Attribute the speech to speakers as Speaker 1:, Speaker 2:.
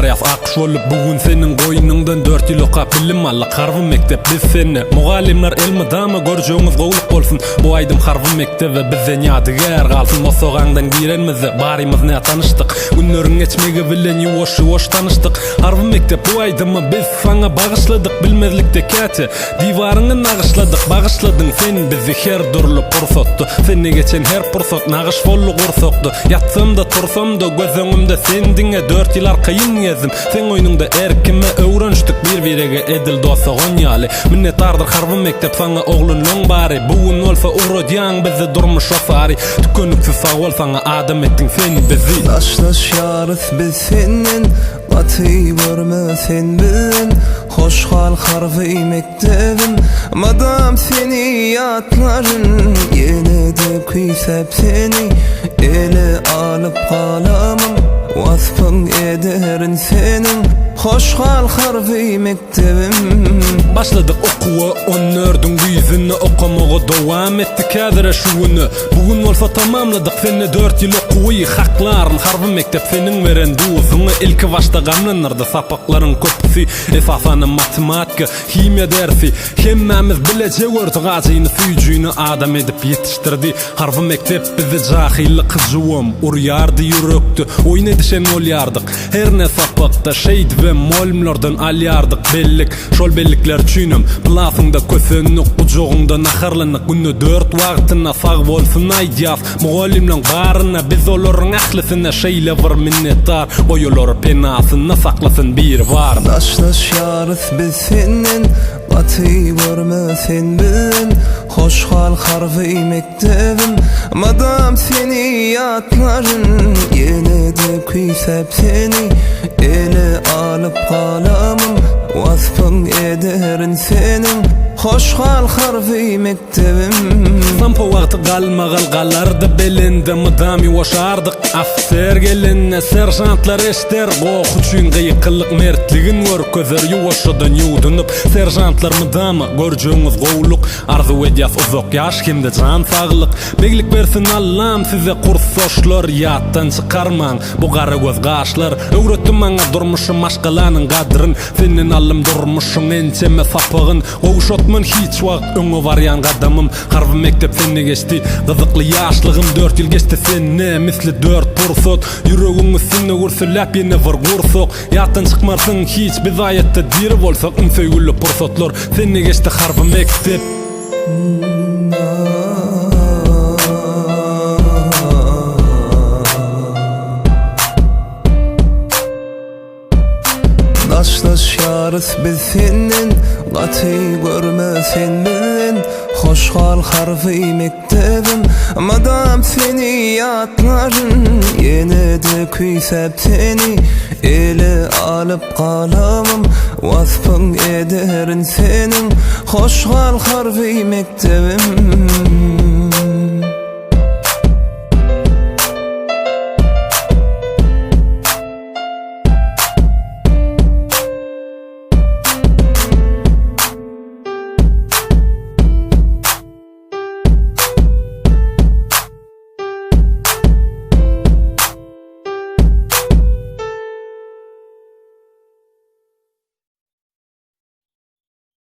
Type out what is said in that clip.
Speaker 1: Barýas ak bolup bu gün seniň goýnuňdan 4 ýyl okap bilim aldyk harby mekdep biz sende Mugallymlar elmydama görjegiňiz gowluk bolsun Bu aýdym harby mekdebe bizden ýadygär galsyn Bosagaňdan girenmizde barymyz nätanyşdyk Günleriň geçmegi bilen ýuwaş-ýuwaş tanyşdyk Harby mekdep bu aýdymy biz saňa bagyşladyk Bilmezlikde käte Diwaryňy nagyşladyk, bagyşladyň sen bizi her dürli pursatda Sende geçen her pursat nagyş boldy gursakda Ýatsam-da, tursam-da göz öňümde sen diňe Dört ýyl arkaýyn gezdim seň oýnuňda erkime Öwrenişdik bir-birege edil dost-dogan ýaly Minnetdardyr harby mekdep saňa oglanlaň bary Bu gün bolsa ugradýaň bizi durmuşa sary Tükeniksiz sag bol saňa adam etdiň sen bizi.
Speaker 2: Daşlaşýarys biz senden Gaty görme sen bizden Hoş gal harby mekdebim Mydam seni ýatlaryn Ýene-de küýsäp seni Ele alyp galamym Waspyň ederin seniň Hoş gal harby mekdebim
Speaker 1: Başladyk okuwa on dördüň güýzünde Okamagy dowam etdik häzire şu güne Bu gün bolsa tamamladyk sende dört ýyl okuwy Haklaryn harby mekdep seniň beren duzuňy Ilki başda gamlandyrdy sapaklaryň köpüsi Esasanam matematika, himiýa dersi Hemmämiz bileje gördük ajyny süýjüni Adam edip ýetişdirdi harby mekdep bizi Jahyllyk hyjuwam urýardy ýürekde Oýun edişen bolýardyk herne sapakda Şeýdibem molymlardan alýardyk bellik Şol bellikler üçinem plasyňda kösendik, gujagyňda naharlandyk, günde dört wagtyna sag bolsun aýdýas mugallymlaň baryna, biz olaryň ählisine şeýle bir minnetdar, goý olary penasynda saklasyn Biribar.
Speaker 2: Daşlaşýarys biz senden, gaty görme sen bizden, hoş gal harby mekdebim, mydam seni ýatlaryn, ýene-de küýsäp seni, ele alyp galamym, waspyň ederin seniň, hoş gal harby mekdebim.
Speaker 1: Sampa wagty galmagal galardy belende Mydam ýuwaşardyk ofiser gelende Seržantlar eşder goh üçin gykylyk Mertligin görkezer ýuwaşjadan ýuwdunyp Seržantlar mydama görjegiňiz gowluk Arzuw edýäs uzak ýaş hem-de jan saglyk Beglik bersin Allam size kursdaşlar Ýatdan çykarmaň bu gara göz gaşlar Öwretdi maňa durmuşy maşgalanyň gadryn Senden aldym durmuşyň ençeme sapagyn Gowşatman hiç wagt öňe barýan gadamym Harby mekdep sende geçdi gyzykly ýaşlygym Dört ýyl geçdi sende misli dört pursat Ýüregiň üstünde gürsülläp ýene bir gursak Ýatdan çykmarsyň hiç biz aýatda diri bolsak Iň söýgüli pursatlar sende geçdi harby mekdep.
Speaker 2: Daşlaşýarys biz senden Gaty görme sen bizden Hoş gal harby mekdebim Mydam seni ýatlaryn Ýene-de küýsäp seni Ele alyp galamym Waspyň ederin seniň Hoş gal harby mekdebim.